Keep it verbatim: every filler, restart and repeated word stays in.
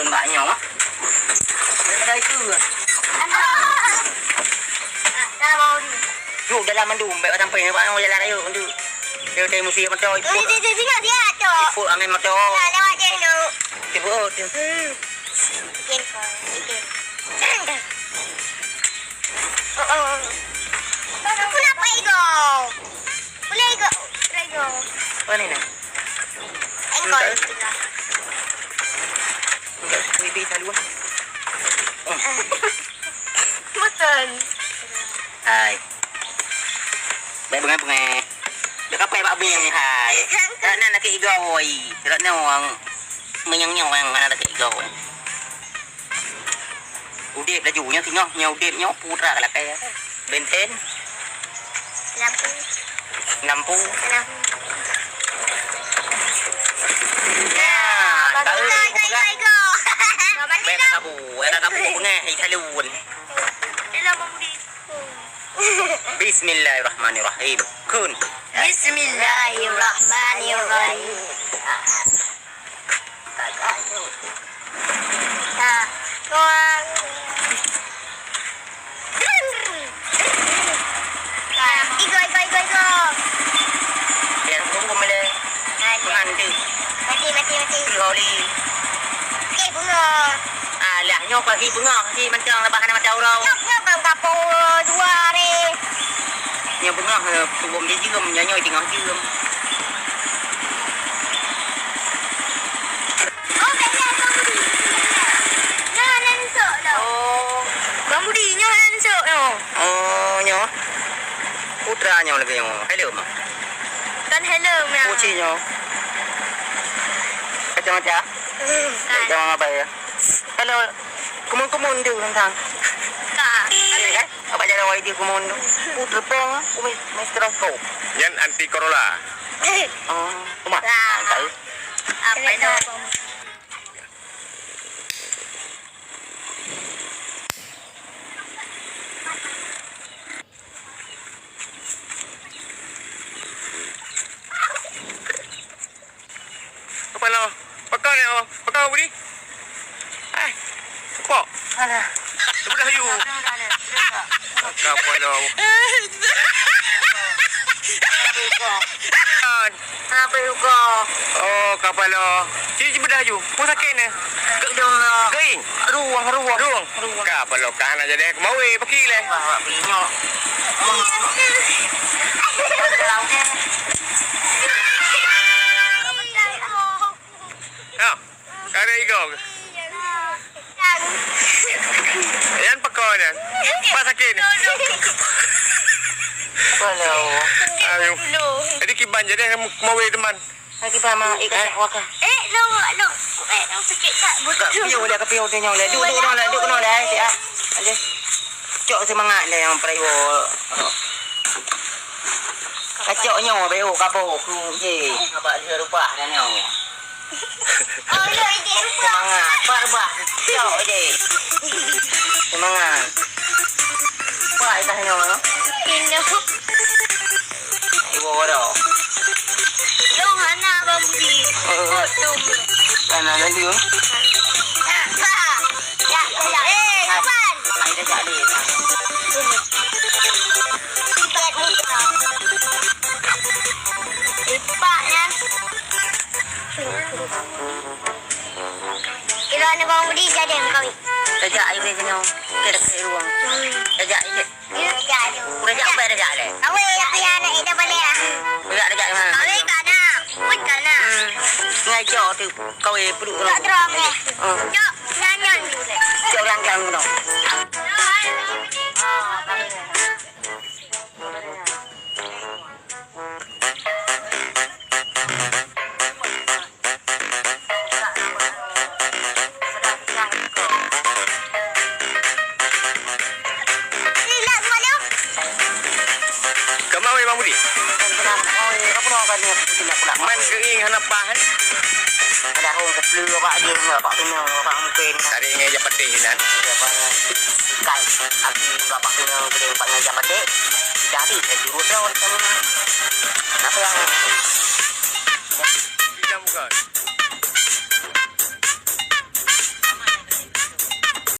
Bak nyoe. Daripada itu. Yuk, dalam mandum, baik sampai, nampak orang jalan raya tu. Dia tadi musim motor, ipot. Dia, dia, dia, dia, dia, tu. Ipot angin motor. Nah, lewat je tu. Ipot tu. Hmm. Okey, okey. Oh, oh. Kenapa ego? Boleh ego? Boleh ego. Mana nak? Engkol. Enggak, ini di luar. Makan. Hai. Baik, bengah-bengah. Dah kapai bak beng, hai. Nak, nak, nak ke igawai. Nak, nak, orang menyang-nyang orang nak ke igawai. Udeb laju, nyoe singoh, nyoe udeb, nyoe putra ka lakée. Benten. Lampu. Lampu. Lampu. Ya, bagus. Tahu. Go, go, go, go. Baik, Kak Abu. Ya, Kak Abu, bengah, di salon. Bismillahirrahmanirrahim. Kun. Bismillahirrahmanirrahim. Nah, tuang. Nah, igo, igo, igo, igo. Yang tunggu mele. Nah, iya. Mandi. Mati, mati, mati. Loli. Okey, bunga. Alah, nyoe pagi bunga. Si mancang lepas kena mata orang. Nyoe, nyoe bang kapur dua hari. Nyoe bunga, eh, tubom jijeuem. Nyoe, nyoe tengah jeuem. Oh, Bang Budi. Nyoe hana neusok dah. Oh. Bang Budi, nyoe hana neusok nyoe. Oh, nyoe. Putra nyoe lagèe nyoe. Hello, Mak. Kan hello, Mak. Kunci nyoe. Kacamata. Hmm, kan. Kacamata apa ya? Hello. Kumun-kumun tu tentang. Ka. Eh, kan? Apa jalan Y D kumun tu? Putra pong, kumis, kumis terus kau. Nyan anti corona. Oh, Mak. Lah. Ah, tahu. Apa itu? Apa lo? Pakon ni, oh. Pakon budi? Eh, sepok. Alah. Sebelah you. Kapalo. Kenapa luka? Oh, kapalo. Cik, cik bedah ju. Pun sakit ni. Sakit dong lah. Kering. Ruang, ruang. Ruang. Ruang. Kapalo, kahana jadi kemawe, pakileh. Wah, wah, pinyok. Ya. Kare igo. Yan pakon yan. Pak sakit ni. Aduh. Jadi kiban jadi mawe teman. Lagi ba ma, eh, kacak wakah. Eh, lo, lo. Eh, lo sakit tak? Kak piu dah, kak piu tengok dah. Duk, duk, duk, duk, duk, dah, eh, siap. Aja. Cok semangat dah yang perai wo. Kacok nyoe, beo, kapo, ku, je. Abak dia rubah dah nyoe. Oh, ya, ide rubah. Semangat. Pak rubah. Cok je. Semangat. Pak itah nyoe, no? Pindah. Ibu bodoh. Dong hana Bang Budi. Oh. Dong. Hana lagi, oh. Apa? Ya, ya. Eh, kapan? Ai dah jadi. Tiket ni. Lipat, ya. Kira ni Bang Budi jadi kami. Tajak air dia kena. Kira saya ruang. Hmm. Tajak air. Tajak air. Udah jak apa dah jak deh? Awak yang pihak anak kita balik lah. Udah jak mana? Kami kana, pun kana. Hmm. Ngai cok tu. Kau eh perut. Tak terang eh. Hmm. Cok nyanyan dulu. Cok langkang tu. Kama weh Bang Budi? Man keuing hana paih, eh? Ada orang kepleu, Pak, dia, Pak, kena, Pak, mungkin. Tarik ngai jak peutih nan. Iya, Pak. Ikan, api, Bapak kena, kena, Pak, ngai jak peutih. Jadi, saya jurus dah, macam mana? Kenapa yang Tidak bukan.